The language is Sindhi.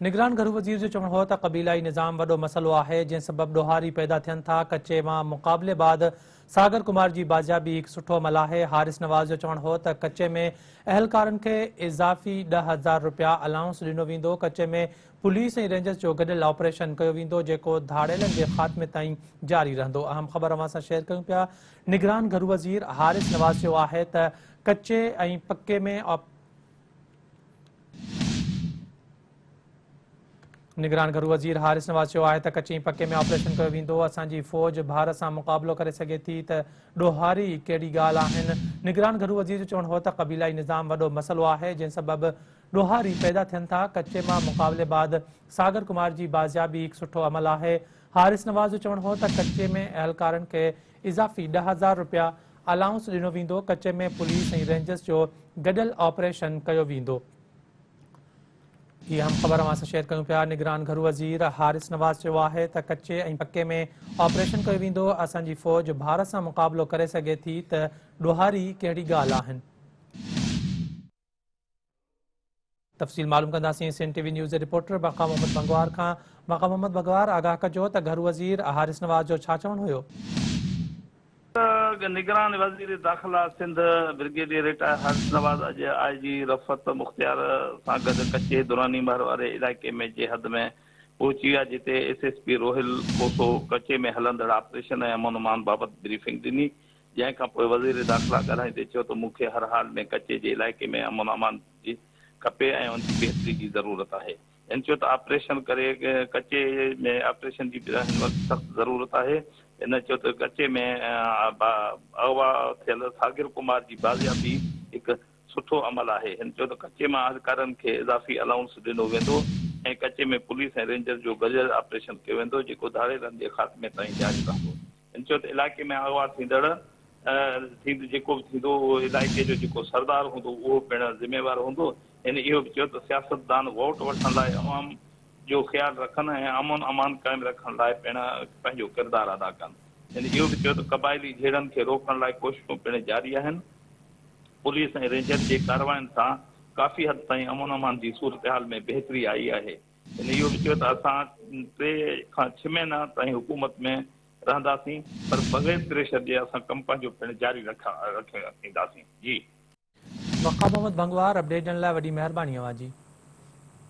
نگران گهرو وزير جو چوڻ هو ته قبيلائي نظام وڏو مسئلو آهي، جنهن سبب ڏوهاري پيدا ٿين ٿا، ڪچي مان مقابلي بعد ساگر ڪمار جي بازيابي هڪ سٺو عمل آهي. حارث نواز جو چوڻ هو ته ڪچي ۾ اهلڪارن کي اضافي 10,000 رپيا الائونس ڏنو ويندو، ڪچي ۾ پوليس ۽ رينجرز جو گڏيل آپريشن ڪيو ويندو، جيڪو ڌاڙيلن جي خاتمي تائين جاري رهندو. اهم خبر اوهان سان شيئر ڪيون پيا، نگران گهرو وزير حارث نواز چيو آهي ته ڪچي ۽ پڪي ۾ نگران گهرو وزير حارث نواز چيو آهي ته ڪچي ۽ پڪي ۾ آپريشن ڪيو ويندو، اسان جي فوج ڀارت سان مقابلو ڪري سگهي ٿي ته ڏوهاري ڪهڙي ڳالهه آهن. نگران گهرو وزير جو چوڻ هو ته قبيلائي نظام وڏو مسئلو آهي، جنهن سبب ڏوهاري پيدا ٿين ٿا، ڪچي مان مقابلي بعد ساگر ڪمار جي بازيابي هڪ سٺو عمل آهي. حارث نواز جو چوڻ هو ته ڪچي ۾ اهلڪارن کي اضافي 10,000 رپيا الائونس ڏنو ويندو، ڪچي ۾ پوليس ۽ رينجرز جو گڏيل آپريشن ڪيو ويندو. هي اهم خبر اوهان سان شيئر ڪيون پيا، نگران گهرو وزير حارث نواز چيو آهي ته ڪچي ۽ پڪي ۾ آپريشن ڪيو ويندو، اسان جي فوج ڀارت سان مقابلو ڪري سگهي ٿي ته ڏوهاري ڪهڙي ڳالهه آهن. تفصيل معلوم ڪنداسين سنڌ ٽي وي نيوز جي رپورٽر بقا محمد بنگوار کان. بقا محمد بنگوار آگاهه ڪجو ته گهرو وزير حارث نواز جو ڇا چوڻ هيو؟ نگران وزير داخلا سنڌ برگيڊيئر رٽائر حارث نواز اڄ آء جي رفعت مختيار سان گڏ ڪچي دراني مهر واري علائقي ۾ جي حد ۾ پهچي ويا جتي S S P Rohil Khoso ڪچي ۾ هلندڙ آپريشن ۽ امن امان بابت بريفنگ ڏني جنهن کانپوء وزير داخلا ڳالهائيندي چيو ته مون کي هر حال ۾ ڪچي جي علائقي ۾ امن امان جي کپي ۽ ان جي بهتري جي ضرورت آهي. هن چيو ته آپريشن ڪري ڪچي ۾ آپريشن جي به هن وقت سخت ضرورت آهي. هن چيو ته ڪچي ۾ اغوا ٿيل ساگر ڪمار جي بازيابي هڪ سٺو عمل آهي. هن چيو ته ڪچي مان اهلڪارن کي اضافي الائونس ڏنو ويندو ۽ ڪچي ۾ پوليس ۽ رينجرز جو گڏيل آپريشن ڪيو ويندو جيڪو ڌاڙيلن جي خاتمي تائين جاري رهندو. هن چيو ته علائقي ۾ اغوا ٿيندڙ ٿيندو جيڪو به ٿيندو اهو علائقي جو جيڪو سردار هوندو اهو پڻ ذميوار هوندو. هن اهو به چيو ته سياستدان ووٽ وٺڻ لاء عوام جو خيال رکن ۽ امن امان قائم رکڻ لاء پڻ پنهنجو ڪردار ادا ڪن. هن اهو به چيو ته قبائلي جهيڙن کي روڪڻ لاء ڪوششون پڻ جاري آهن. پوليس ۽ رينجرز جي ڪاررواين سان ڪافي حد تائين امن امان جي صورتحال ۾ بهتري آئي آهي. هن اهو به چيو ته اسان ٽي کان ڇهه مهينا تائين حڪومت ۾ رهنداسين پر بغير پريشر جي اسان ڪم پنهنجو پڻ جاري رکينداسين. جي. وقار محمد ڀنگوار اپڊيٽ ڏيڻ لاء وڏي مهرباني اوهان جي.